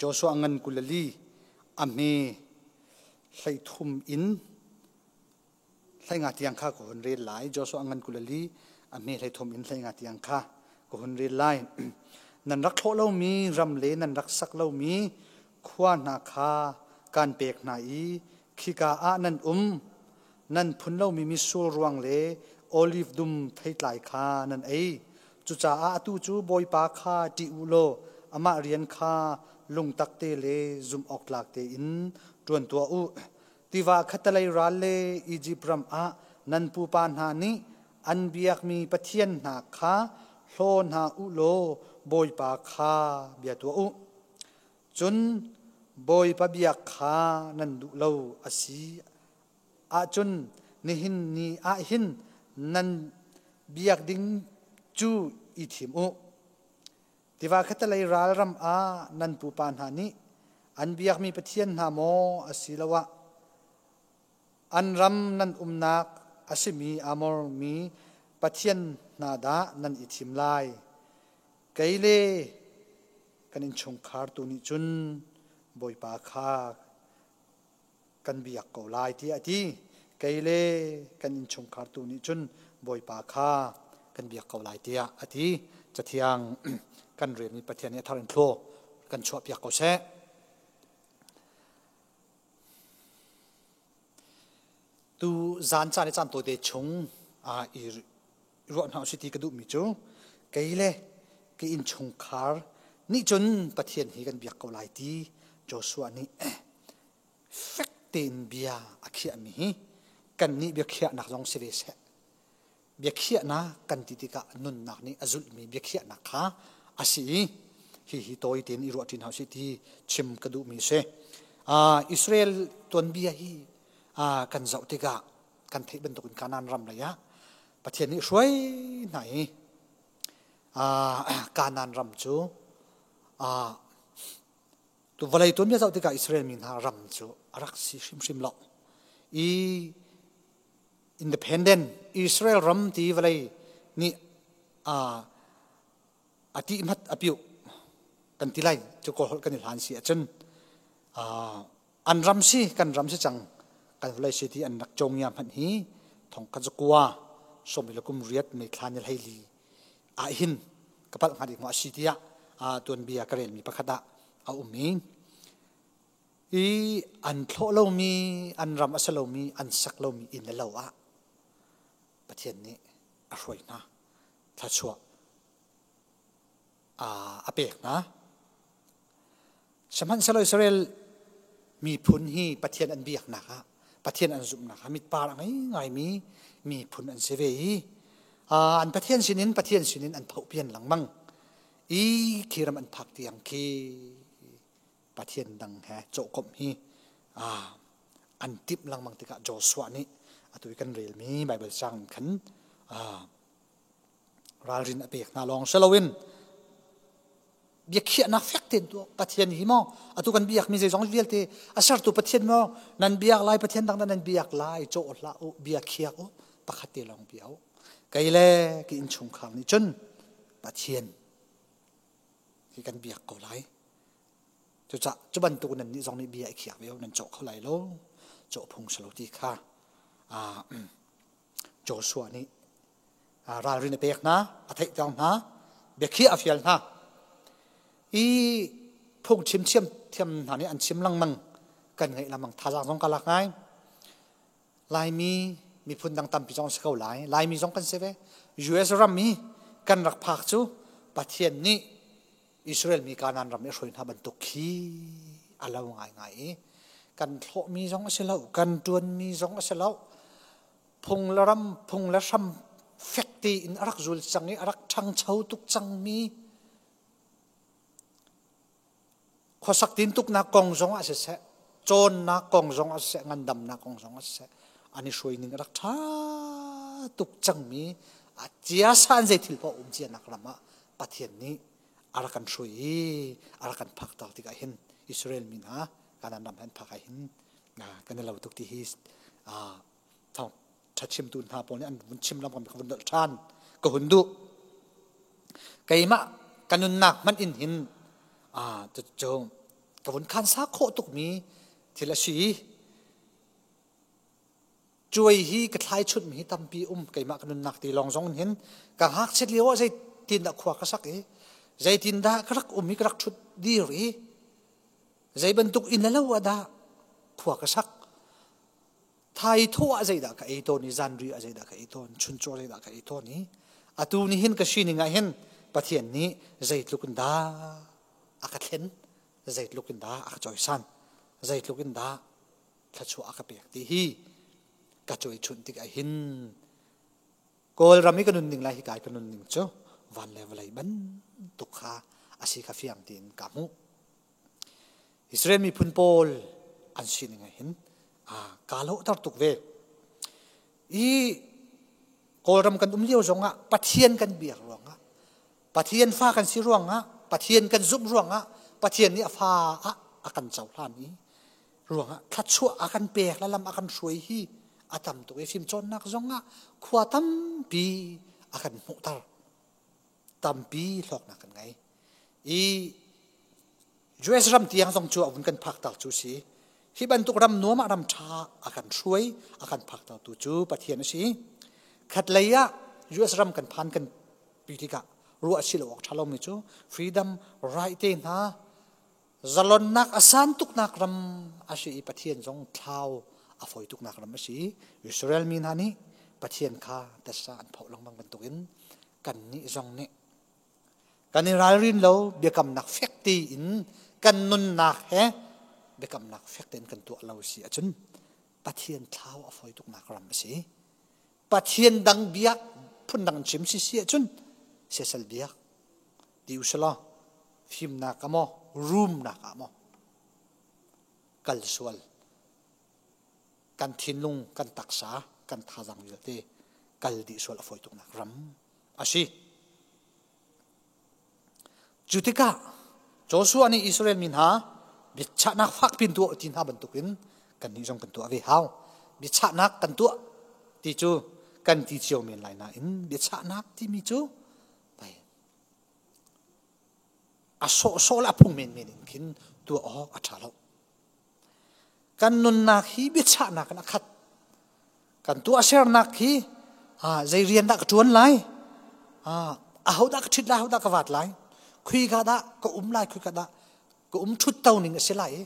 Joshua ngan 24 a hme 13 in 15 tiang kha ka hun rel lai. Joshua ngan 24 a hme 13 in 15 tiang kha ka hun rel lai. Nan rak thlawh lomi ram le nan rak sak lomi khua hna kha kaan pek hna i khika ah nan um. Nan phun lomi mitsur ruang le oliv dum theitlai kha nan ei. Cucaah atu cu Bawipa kha ṭih u law amah rian kha lungtak te le zumhawktlak tein ṭuan tuah u. Tiva khattelei ral le Izipt ram ah nan pupa hna nih an biakmi pathian hna kha hlaw hna u law Bawipa kha bia tuah u. Cun Bawipa biak kha nan duh lo a si ahcun nihin ni ah hin nan biak ding cu i thim u. Tiva khattelei ral ram ah nan pupa hna nih an biakmi pathian hna maw asiloah an ram nan umnak a simi Amor mi pathian hna dah nan i thim lai? Kei le kan innchungkhar tu nih cun Bawipa kha kan biak ko lai tiah a ti. Kei le kan innchungkhar tu nih cun Bawipa kha kan biak ko lai tiah a ti. Cathiang kan relmi Pathian nih a thar in thlaw kan chuahpiak ko seh. Tu zan caan i caan tawite chung i ruah hna usih ti ka duhmi cu kei le ka innchungkhar nih cun Pathian hi kan biak ko lai ti Joshua nih fek tein bia a khiahmi hi kannih biakhiahnak zong si ve seh. Biakhiahnak kan ti tikah nunnak nih a zulhmi biakhiahnak kha a si i hihi tawi tein i ruah ṭi hna usih ti chim ka duhmi a si. Israel tuanbia hi kan zoh tikah kan theih bantukin Kanaan ram lei ah Pathian nih hruai hna i Kanaan ram cu tu vawlei tuanbia zoh tikah Israel mi hna ram cu a rak si hrimhrim lo i independent Israel ram ti vawlei nih a ti hmat a piuh kan ti lai cu kawl holh kan i hlan si ahcun an ram si kan ram si cang kan vawlei si ti an rak cawng ya hmanh hi thong khat zakua sawmi le kum riat mei thla ni hleili ah hin ka palh hnga ding maw a si tiah tuanbia ka relmi pakhat ah a um i i an thlawh lomi an ram a si lomi an sak lomi inn le lo ah Pathian nih a hruai hna thluachuah a pek hna. Sihmanhsehlaw Israel miphun hi Pathian an biaknak ah Pathian an zumhnak ah mitpar a ngei ngaimi miphun an si ve i an Pathian sinin Pathian sinin an phohpian lengmang i khi ram an phak tiang khi Pathian dang he cawhkomh hi an timh lengmang tikah Joshua nih atu i kan relmi Baibal cang khan ralrin a pek hna lawng si loin biakhiahnak fek tein tuah Pathian hi maw atu kan biakmi zeizong vialte a sertu Pathian maw nan biak lai Pathian dang nan biak lai cawh hlah u bia khiak u pakhat te lawng bia u kei le ka innchungkhar nih cun Pathian hi kan biak ko lai cucah cu bantuk nan nih zong nih bia i khiak ve nan cawh kho lai lo cawh phung si lo ti kha Joshua nih ralrin a pek hna, a theihter hna, biakhiah a fial hna. I phungchim thiam thiam hna nih an chim lengmang kan ngaih lengmang thazaang zong ka lak ngai. Laimi miphun dang tampi zong si ko lai. Laimi zong kan si ve. US ram i kan rak phak cu Pathian nih Israel mi Kanaan ram i a hruai hna bantuk khi a lo ngaingai i kan thlawhmi zong a si lo, kan ṭuanmi zong a si lo. Phung le ram, phung le hram fek tein a rak zul cang i a rak ṭhangcho tuk cangmi khuasak tintuknak kong zong ah siseh, cawnnak kong zong ah siseh, ngandamnak kong zong ah siseh, an i hruai ning a rak ṭha tuk cangmi a ciasan zei thil paoh um cianak ram ah Pathian nih a rak kan hruai i a rak kan phakter tikah hin Israel mi hna Kanaan ram han phak ah hin kan i lo tuk ti hi thawng ṭha chimtu hna pawl nih an vun chim lam ka vun dolh ṭhan ka hun duh keimah ka nunnak hmanh in hin cu. Ka vun khansa khawh tukmi thil a si. Cuai hi ka thlai chunhmi hi tampi um keimah ka nunnak ti lawng zong hin ka ngakchiat lio ah zeitindah khua ka sak i zeitindah ka rak um i ka rak ṭhut dir i zei bantuk inn le lo ah dah khua ka sak. Thai thaw ah zeidah ka ei tawn i zanri ah zeidah ka ei tawn, chuncaw zeidah ka ei tawn i atu ni hin ka sining ah hin Pathian nih zeitluk in dah a ka thlen, zeitluk in dah a ka cawisan, zeitluk in dah thluachuah a ka pek ti hi ka cawichunh tik ah hin Kawlram i ka nunning lai hi kai ka nunning cu van le vawlei bantuk kha a si kha fiang tiin ka hmuh. Israel miphun pawl an sining ah hin kaa lawhter tuk ve. I Kawlram kan um lio zongah Pathian kan biak ruangah Pathian fa kan si ruangah Pathian kan zumh ruangah Pathian nih a fa ah a kan cohlan i ruangah thluachuah a kan pek le lam a kan hruai hi a tam tuk i fimcawnnak zongah khua tampi a kan hmuhter tampi hlawknak kan ngei i US ram tiang zong cu a vun kan phakter cu si. Hi bantuk ram nuam ah ram ṭha a kan hruai, a kan phaktertu cu Pathian a si. Khatlei ah US ram kan phan kan pi tikah ruah si lo awk ṭha lomi cu freedom right te hna zalonnak a san tuknak ram a si i Pathian zong thlau a fawi tuknak ram a si. Israel mi hna nih Pathian kha tasa an phoh lengmang bantukin kannih zong nih Kan i ralrin lo biakamnak fek tein kan nunnak he biakamnak fek tein kan tuah lo si ahcun Pathian thlau a fawi tuknak ram a si. Pathian dang biak phundang chim si si ahcun siasal biak ti usalaw fimnak ah maw rumnak ah maw kal sual kan thinlung kan taksa kan thazang vialte kal dih sual a fawi tuknak ram a si. Cu tikah Joshua nih Israel mi hna biachahnak fakpi in tuah ti hna bantukin kannih zong kan tuah ve hau. Biachahnak kan tuah ti cu kan ti cio men lai nain biachahnak timi cu a sawhsawh le a phung menmen in khin tuah awk a ṭha lo. Kan nunnak hi biachahnak in a khat. Kan tuahsernak hi zei rian dah ka ṭuan lai? Ahodah ka ṭhit lai, ahodah ka vat lai? Khuika dah ka um lai, khuika dah ka um ṭhut to ning a si lai i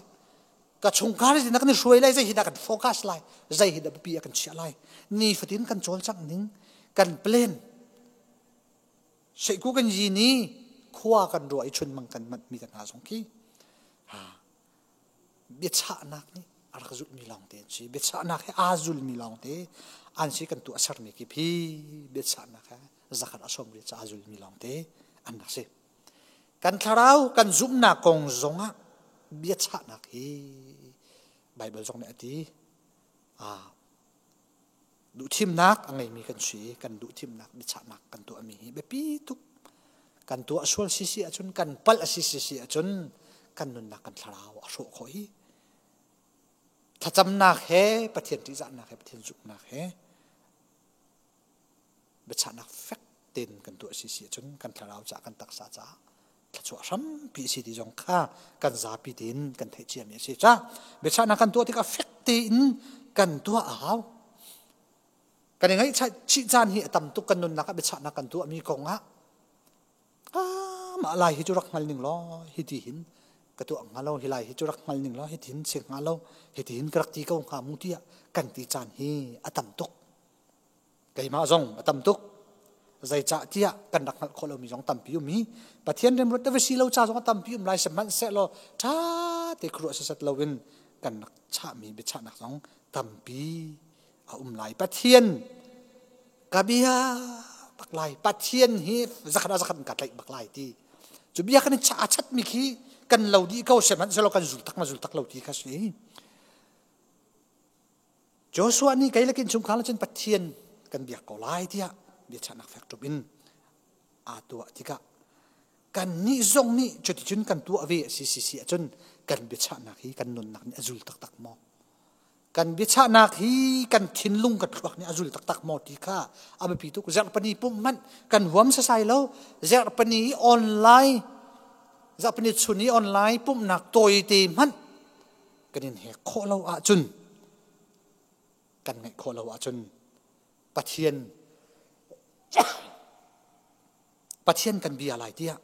ka chungkhar hi na kan i hruai lai, zei hi dah kan focus lai, zei hi dah biapi ah kan chiah lai. Nifatin kan cawlcangh ning, kan plan, Seiku kan yin i khua kan ruah i chunmang kan manh mi te hna zong khi biachahnak nih a rak zulhmi lawngte an si. Biachahnak he aa zulmi lawngte an si kan tuah sermi kip hi biachahnak he zakhat a sawm ca aa zulmi lawngte an rak si. Kan thlarau kan zumhnak kong zongah biachahnak hi Bible zong nih a ti. Duhthimnak a ngeimi kan si i kan duhthimnak biachahnak kan tuahmi hi biapi tuk. Kan tuah sual sisi ahcun kan palh a si sisi ahcun kan nunnak kan thlarau a hrawh khawh hi. Thlacamnak he Pathian ṭihzahnak he Pathian zumhnak he biachahnak fek tein kan tuah sisi ahcun kan thlarau caah kan taksa caah thluachuah hrampi a si ti zong kha kan zapi tein kan theih ciami a si. Ca biachahnak kan tuah tikah fek tein kan tuah a hau. Kan i ngaihchih caan hi a tam tuk kan nunnak ah biachahnak kan tuahmi kong ah mah lai hi cu rak hngal ning law hi ti hin ka tuah hnga lo hi lai hi cu rak hngal ning law hi ti hin si hnga lo hi ti hin ka rak ti ko hnga mu tiah kan ti caan hi a tam tuk. Keimah zong a tam tuk. Zeicah tiah kan rak hngalh khawh lomi zong tampi um i Pathian remruat va si lo ca zong a tampi um lai sihmanhsehlaw ṭha te khuaruah sasat loin kan rak chahmi biachahnak zong tampi a um lai. Pathian ka bia bak lai. Pathian hi zakhat ah zakhat in ka tlaih bak lai ti. Cu bia kan i chah a chatmi khi kan lo dih ko sihmanhsehlaw kan zul tak ma zul tak lo ti kha si. Joshua nih kei le kin chungkhar cun Pathian kan biak ko lai tiah biachahnak fek ṭup in aa tuah tikah kannih zong nih cuticun kan tuah ve a si si si ahcun kan biachahnak hi kan nunnak nih a zul taktak maw? Kan biachahnak hi kan thinlung kan thluak nih a zul taktak maw ti kha a biapi tuk. Zarhpini pumh hmanh kan huam sasai lo. Zarhpini online. Zarhpini chun i online pumhnak tawite hmanh kan in hek khawh lo ahcun kan ngeih khawh lo ahcun Pathian Pathian kan bia lai tiah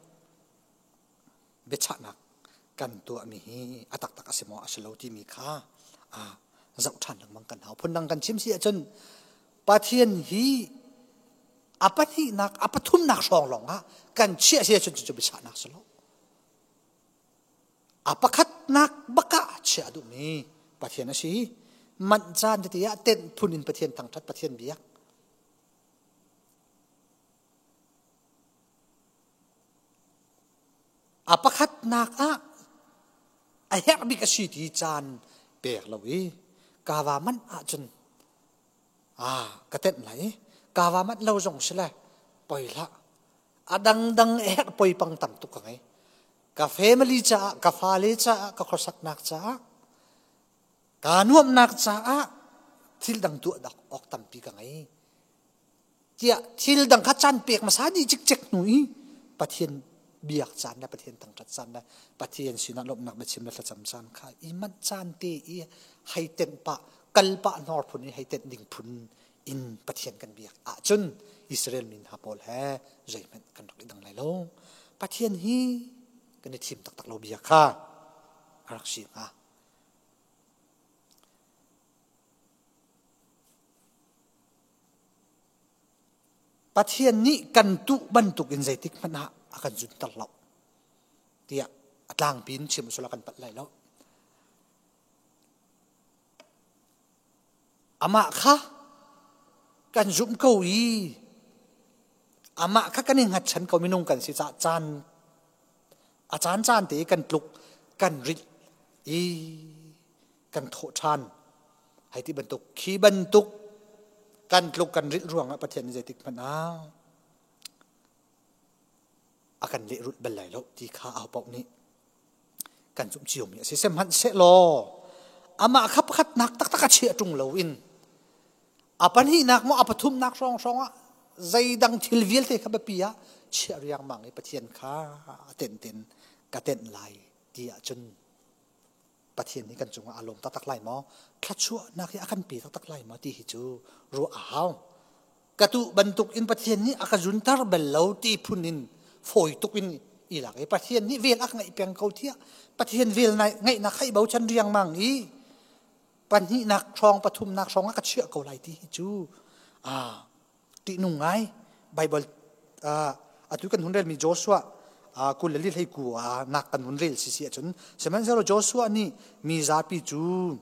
biachahnak kan tuahmi hi a taktak a si maw a si lo timi kha zoh ṭhan lengmang kan hau. Phundang kan chim si ahcun Pathian hi a pahnihnak a pathumnak hrawng lawng ah kan chiah si ahcun cucu biachahnak si lo. A pakhatnak bak ah chiah a duhmi Pathian a si. Manh caan tete ah tenh phun in Pathian thangṭhat Pathian biak. A pakhatnak ah a herh bik a si ti caan pek lo i kava manh ahcun ka tenh lai i kava manh lo zong si le poi hlah. A dangdang a herh poi pang tam tuk ka ngei. Ka family caah, ka fale caah, ka khuasaknak caah, kaa nuamhnak caah thil dang tuah dak awk tampi ka ngei. Tiah thil dang kha caan pek hmasa dih cikcek hnu i Pathian biak caan le Pathian thangṭhat caan le Pathian sinah lawmhnak biachim le thlacam caan kha i manh caan te i hei tenh pah kal pah hnor phun i hei tenh ding phun in Pathian kan biak ahcun Israel mi hna pawl he zeihmanh kan rak i dang lai lo. Pathian hi kan i thim taktak lo bia kha a rak si hnga. Pathian nih kan tuh bantukin zeitik hmanh ah a kan zunter lo tiah a tlangpi in chim usula kan palh lai lo. Amah kha kan zumh ko i amah kha kan i hngatchan ko minung kan si caah caan a caan caan te kan tluk kan rilh i kan thawh ṭhan. Hei ti bantuk khi bantuk kan tluk kan rilh ruangah Pathian nih zeitik hmanh ah a kan lehrulh bal lai lo ti kha aho paoh nih kan zumh ciomi a si. Sihmanhsehlaw amah kha pakhatnak taktak a chiah ṭung loin a pahnihnak maw a pathumnak hrawng ah zeidang thil vialte kha biapi ah chiah riangmang i Pathian kha a tenh ten ka tenh lai ti ahcun Pathian nih kan cungah aa lawm taktak lai maw? Thluachuahnak hi a kan pe taktak lai maw ti hi cu ruah a hau. Ka tuh bantuk in Pathian nih a ka zunter bal lo ti phun in fawi tuk in i lak i Pathian nih vel a ka ngeih peng ko tiah Pathian vel ngeihnak kha i bochan riangmang i pahnihnak hrawng pathumnak hrawng ah ka chiah ko lai ti hi cu ṭihnung ngai Bible atu kan hun relmi Joshua 20 le li hlei ku nak kan hun rel si si ahcun sihmanhsehlaw Joshua nih mi zapi cu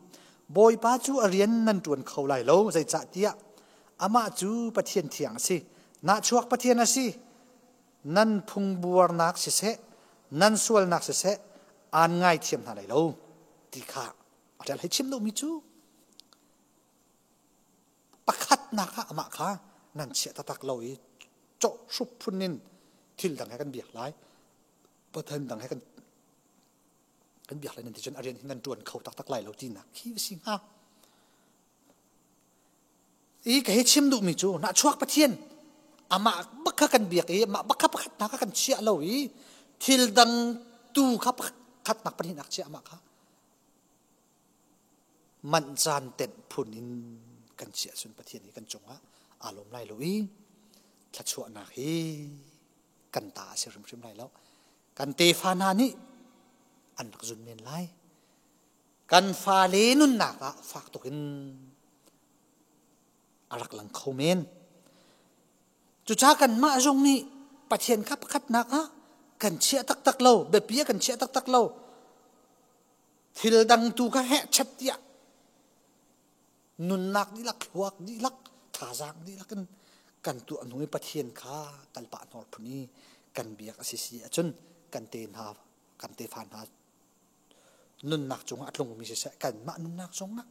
Bawipa cu a rian nan ṭuan kho lai lo zeicahtiah amah cu Pathian thiang a si nahchuak Pathian a si nan phungbuarnak siseh nan sualnak siseh aan ngaithiam hna lai lo ti kha a ṭial hei chim duhmi cu Pakhatnak ah amah kha nan chiah taktak lo i cawh hrup phun in thil dang he kan biak lai. Pathian dang he kan kan biak lai nan ti cun a rian hi nan ṭuan kho taktak lai lo tinak khi a si hnga. I ka hei chim duhmi cu nahchuak Pathian amah bak kha kan biak i amah bak kha pakhatnak kha kan chiah lo i thil dang tu kha pakhatnak pahnihnak chiah amah kha manh caan tenh phun in kan chiah cun Pathian hi kan cungah aa lawm lai lo i thluachuahnak hi kan ta a si hrimhrim lai lo. Kan tefa hna nih an rak zun men lai. Kan fale nunnak ah fak tuk in a rak lang kho men. Cucaah kanmah zong nih Pathian kha pakhatnak ah kan chiah taktak lo, biapi ah kan chiah taktak lo. Thil dang tu kha hehchet tiah nunnak dihlak, thluak dihlak, thazaang dihlak in kan tuah hnu i Pathian kha kalpah hnawr phun i kan biak a si si ahcun kan te hna kan tefa hna nunnak cungah a tlungmi siseh kanmah nunnak zongah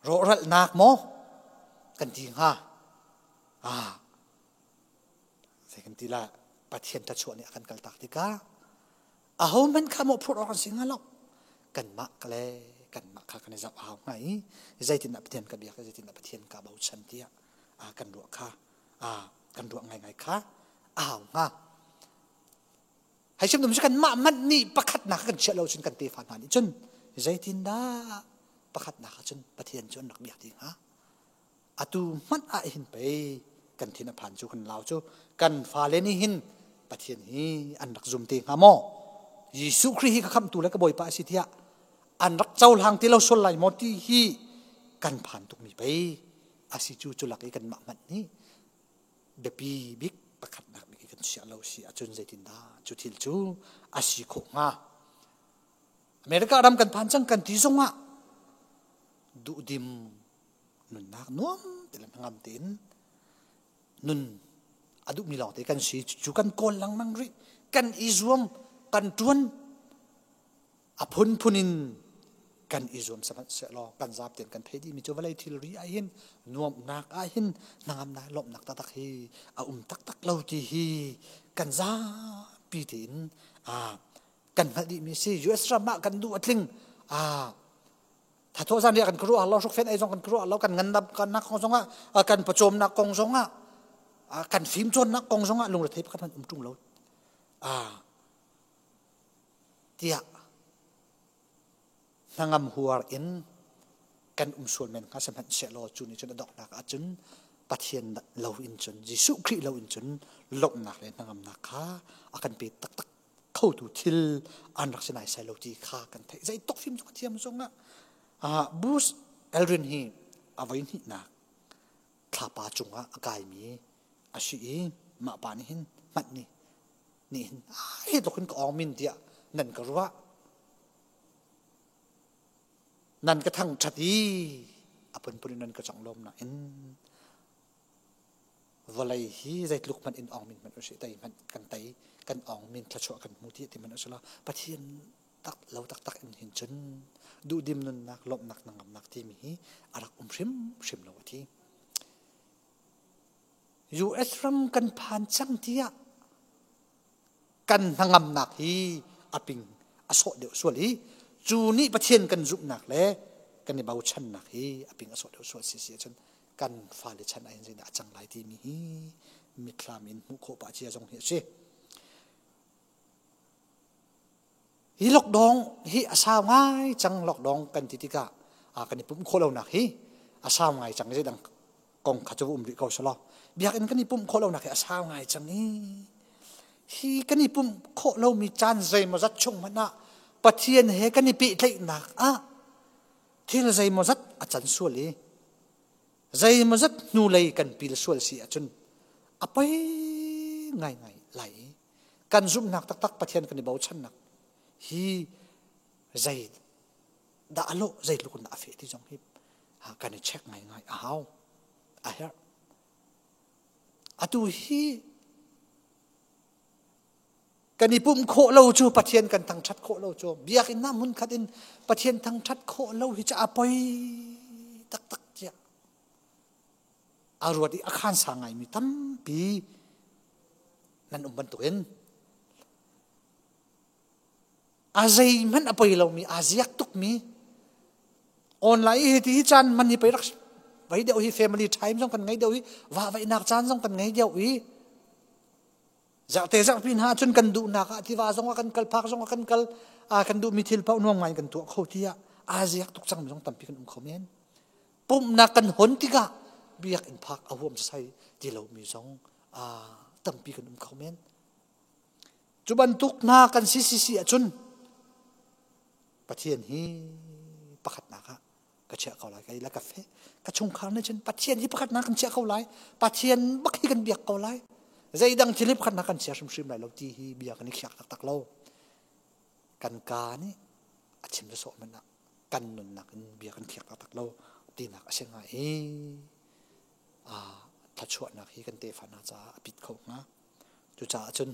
rawhralhnak maw kan ti hnga ah Zei kan ti la Pathian thlachuah nih a kan kaltak tikah aho hmanh kha mawhphurh awk an si hnga lo. Kanmah le kanmah kha kan i zoh a hau hnga i zeitindah Pathian ka biak zeitindah Pathian ka bochan tiah kan ruah kha kan ruah ngaingai kha a hau hnga? Hei sim dum kan mah manh nih pakhatnak kan chiah lo cun kan tefa hna nih cun zeitindah pakhatnak ah cun Pathian cu an rak biak ti hnga? Atu hmanh ah hin pei kan thin a phan cu kan lau cu kan fale nih hin Pathian hi an rak zum te hnga maw? Jesuh Khrih hi ka khamhtu le ka Bawipa a si tiah an rak cohlang ti lo sual lai maw ti hi kan phan tukmi pei a si cu cu lak i kanmah hmanh nih biapi bik pakhatnak bik i kan chiah lo si ahcun zeitindah cu thil cu a si khawh hnga? America ram kan phan cang kan ti zongah duhdim nunnak nuam te le hnangam tein nun a duhmi lawngte kan si. Cu kan kawl lengmang rih, kan i zuam, kan ṭuan, a phunphun in kan i zuam. Sihmanhsehlaw kan zapten kan theih dihmi cu vawlei thilri ah hin nuamhnak ah hin hnangamnak, lawmhnak taktak hi a um taktak lo ti hi kan zapi tein kan hngalh dihmi si. US ram ah kan duh a tling, thathawh zan riah kan ruah lo, hrukfen ei zong kan ruah lo, kan ngandam nak kong zongah, kan pawcawmnak kong zongah, kan fimcawnnak kong zongah lungrethei pakhat hmanh um ṭung lo tiah hnangam huar in kan um sual men hnga. Sihmanhsehlaw cu nih cun a donghnak ahcun Pathian lo in cun, Jesuh Khrih lo in cun lawmhnak le hnangamnak kha a kan pe taktak khotu thil an rak si naisai lo ti kha kan theih. Zeitluk fim a thiam zongah Buzz Aldrin hi a voi hnihnak thlapa cungah a kaimi a si i mah pa nih hin hmanh nih nih hin hi tluk hin ka awng min tiah nan ka ruah, nan ka thangṭhat i a phunphun in nan ka conglawm nain vawlei hi zeitluk hmanh in awng min hmanh usih, tei hmanh kan tei, kan awng min thluachuah kan hmu ti ti hmanh usila, Pathian tak lo taktak in hin cun duhdim nunnak, lawmhnak, hnangamnak timi hi a rak um hrimhrim lo a ti. US ram kan phan cang tiah kan hnangamnak hi a ping a sawh deuh sual i cu nih Pathian kan zumhnak le kan i bochannak hi a ping a sawh deuh sual si si ahcun kan fale chan ah hin zeidah a cang lai timi hi mitthlam in hmuh khawh pah cia zong hi a si. Hi lockdown hi a sau ngai cang. Lockdown kan ti tikah kan i pumh khawh lonak hi a sau ngai cang. Zeidang kong kha cu um rih ko selaw biakinn kan i pumh khawh lonak hi a sau ngai cang i hi kan i pumh khawh lomi caan zeimawzat chung hmanh ah Pathian he kan i pehtlaihnak ah thil zeimawzat a can sual i zeimawzat hnulei kan pil sual si ahcun a poi ngaingai lai i kan zumhnak taktak, Pathian kan i bochannak hi zei dah a lawh, zeitluk in dah a feh ti zong hi kan i check ngaingai a hau, a herh. Atu hi kan i pumh khawh lo cu, Pathian kan thangṭhat khawh lo cu, biakinn ah hmunkhat in Pathian thangṭhat khawh lo hi cu a poi taktak tiah a ruat i a khan sang ngaimi tampi nan um bantukin a zeihmanh a poi lomi, aa ziak tukmi, online hi ti hi caan man hi pei rak vai deuh hi, family time zong kan ngei deuh i vahvaihnak caan zong kan ngei deuh i zarhte zarhpi hna cun kan duhnak ah tiva zong ah kan kal, park zong ah kan kal, kan duhmi thil paoh nuam ngai kan tuah kho tiah aa ziak tuk cang zong tampi kan um kho men. Pumhnak kan hon tikah biakinn phak a huam sai ti lomi zong tampi kan um kho men. Cu bantuk hna kan si si si ahcun Pathian hi pakhatnak ah ka chiah ko lai, kai la ka fe ka chungkhar nih cun Pathian hi pakhatnak kan chiah ko lai, Pathian bak hi kan biak ko lai, zeidang thil hi pakhatnak kan chia hrimhrim lai lo ti hi bia kan i khiak taktak lo. Kan ka nih a chim sawh man ah kan nunnak in bia kan khiak taktak lo tinak a si hnga i thluachuahnak hi kan tefa hna caah a pit kho hnga. Cucaah cun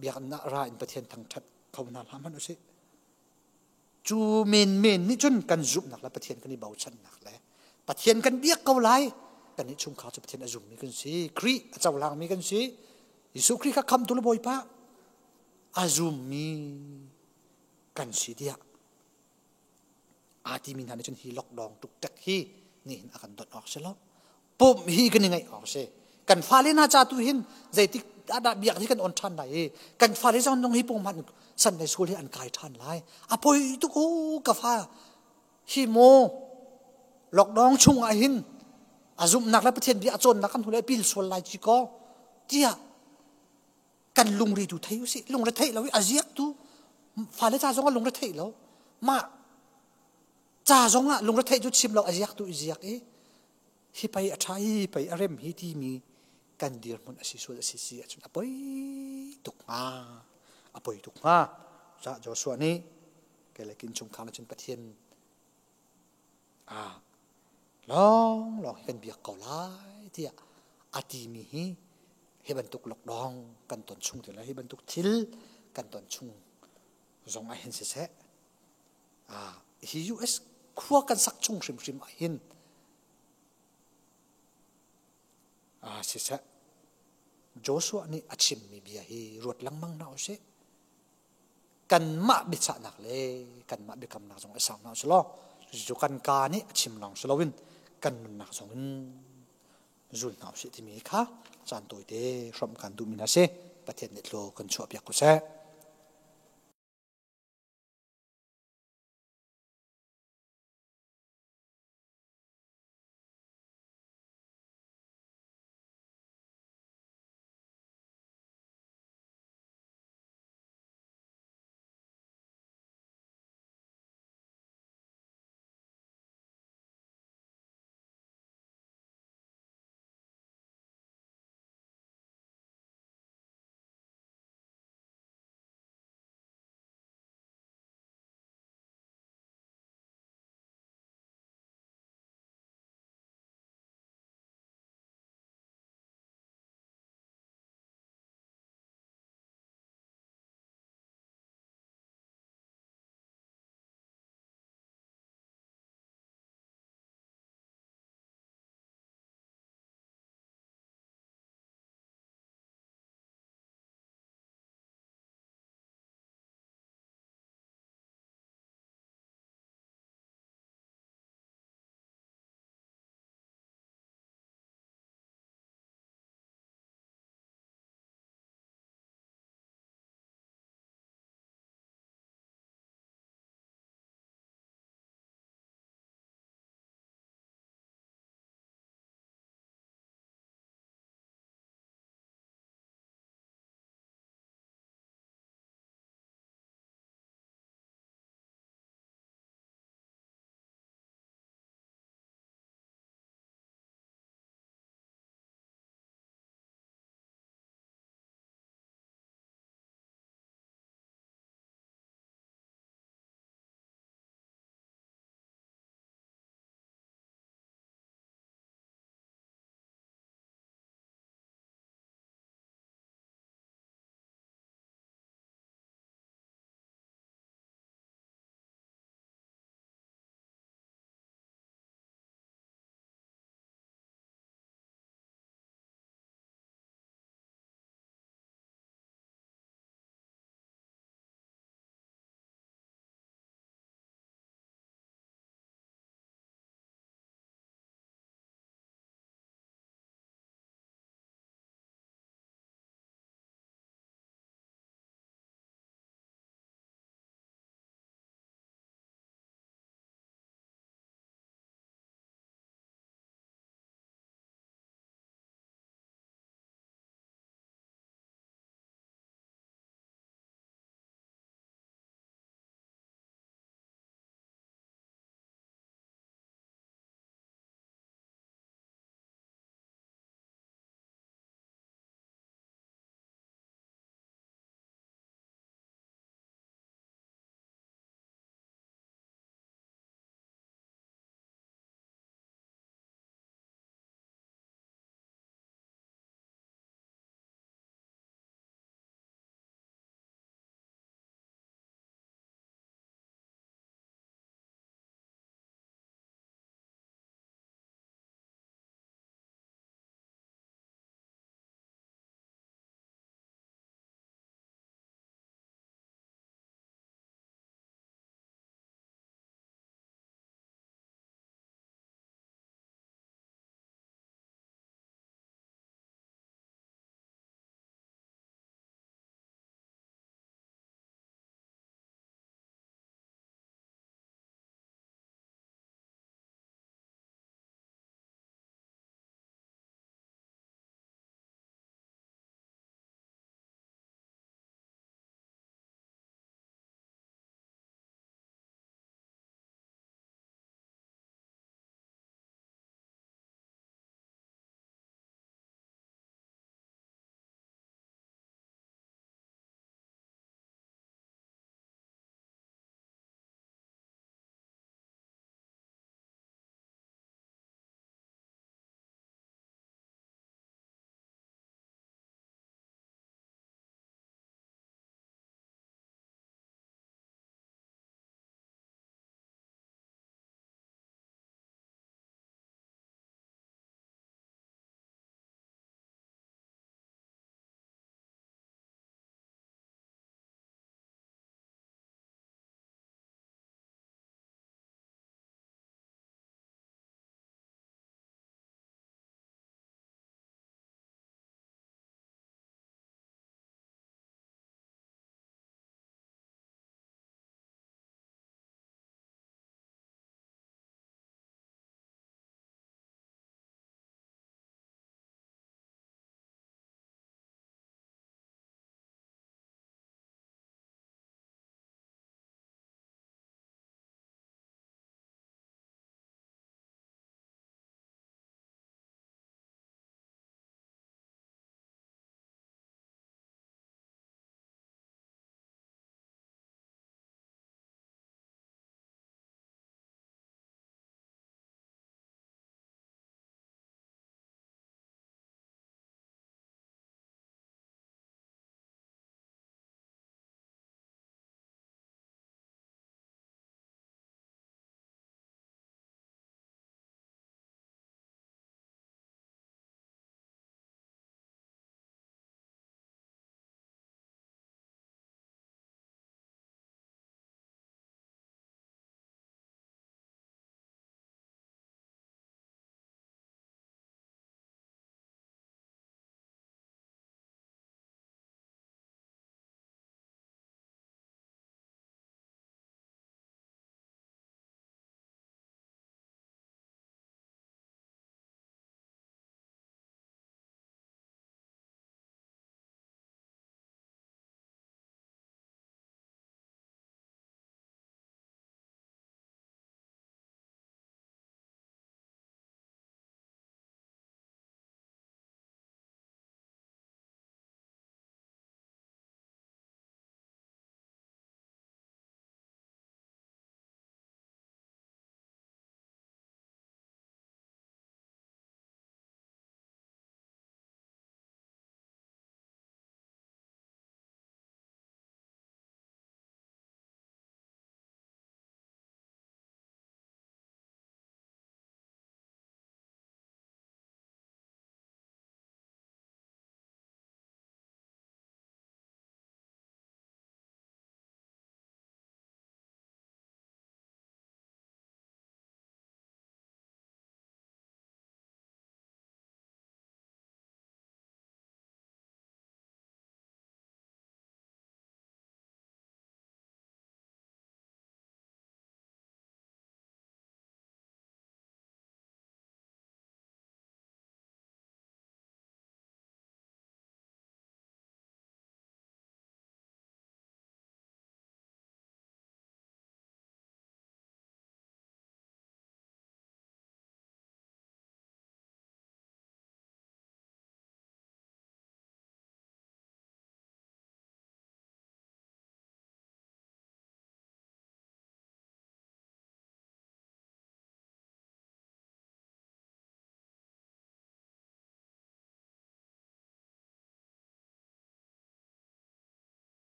biakinn ah ra in Pathian thangṭhat kho hna hlah hmanh usih. Cu menmen nih cun kan zumhnak le Pathian kan i bochannak le Pathian kan biak ko lai, kan nih chungkhar cu Pathian a zummi kan si, Khrih a cohlangmi kan si, Jesuh Khrih kha khamtu le Bawipa a zummi kan si tiah aa timi hna nih cun hi lockdown tuktek hi nihin a kan donh awk si lo. Pumh hi kan i ngaih awk si. Kan fale hna ca tu hin zeitik ah biak hi kan on ṭhan lai i kan fale zong nung hi pung hmanh Sunday school hi an kai ṭhan lai. A poi tuk u ka fa hi mu lockdown chung ah hin a zumhnak le Pathian bia a cawnnak kan hmu le pil sual lai ci ko tiah kan lungri tu thei usih. Lungre theih lo i a ziak tu fale ca zong ah lungre theih lo. Mah ca zong ah lungre theih cu chim lo a ziak tu i ziak i hi pei a ṭha hi pei a rem hi timi kan dirhmun a si sual a si si ahcun a poi tuk hnga. A poi tuk hnga. Cah Joshua nih kei le kin chungkhar cun Pathian ah lawng lawng hi kan biak ko lai tiah a timi hi hi bantuk lockdown kan ton chung ti le hi bantuk thil kan ton chung zong ah hin siseh ah hi US khua kan sak chung hrimhrim ah hin ah siseh Joshua nih a chimmi bia hi ruat lengmang hna usih. Kanmah biachahnak le kanmah biakamnak zong i sang hna usih law cucu kan kaa nih a chim lawng si loin kan nunnak zong in zul hna usih timi kha caan tawite hrawmh kan duhmi hna si. Pathian nih tlaw kan chuahpiak ko seh.